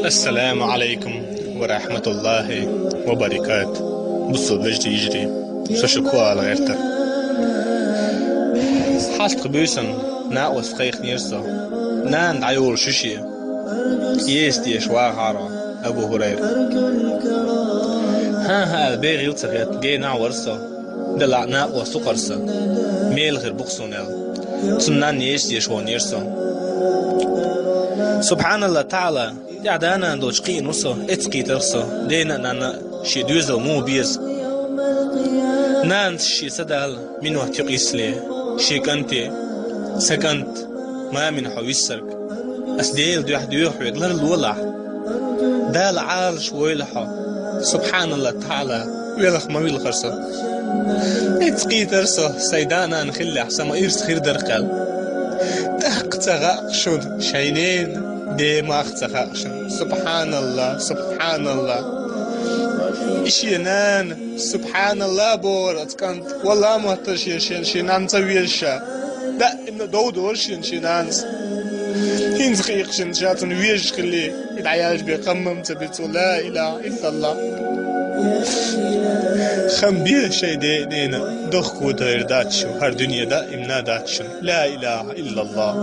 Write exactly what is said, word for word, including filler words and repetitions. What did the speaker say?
Ассаламу алейкум ва рахматуллахи ва баракатух. Бусалба вежарий, йижарий, со шуга хьоала гӀертар. Хьалхара буьйсанна накъост кхайкхинера со. Нана дӀайолалуш ю шен. Еса деш вагӀахьара Абу Хурайра. ХӀан-хӀа аьлла бегӀийла ца хетта, генахь вара со. Делахь накъост ву-кх хӀара сан. Мела хир бу-кх суна аьлла. Цунна нана еса деш ваханера со. Субхьаналла таӀала, тӀехь да-нана долчу кхиъна ву со, эцца кхийтар-кх со, дена а, нанна а шен доьзал муха беза. Нанас шен са далла минот юкъа йисале, шен кӀанте, сан кӀант, мамина хьо виссарг. Ас Делан дуьхьа доьху хьоьга, ларлолахь. Дала Ӏалашвойла хьо. Субхьаналла таӀала, велха ма вилхара со. Эцца кхийтар со, сайн да-нана хиллехь, сан ма ирс хир дара-кх аьлла. ТӀаккха ца хаьа-кх шуна шайн ненан де мах ца хаьа шуна. Субхьаналла, субхьаналла. И шен нана, субхьаналла, бохура оцу кӀанта. Валла, моттара шен, шен, шен нанна ца веза ша. Даима дов дора шена шен нанас. ХӀинца кхийкха шена ша цунна везаш хилла. И дӀаяьлча бен къам-м ца би цо, ла илаха иллаллах. Хам бе шайн ден а, ненан а, дохко тайр дац шу, хӀара дуьне даима дац шуна. Ла илаха иллаллах.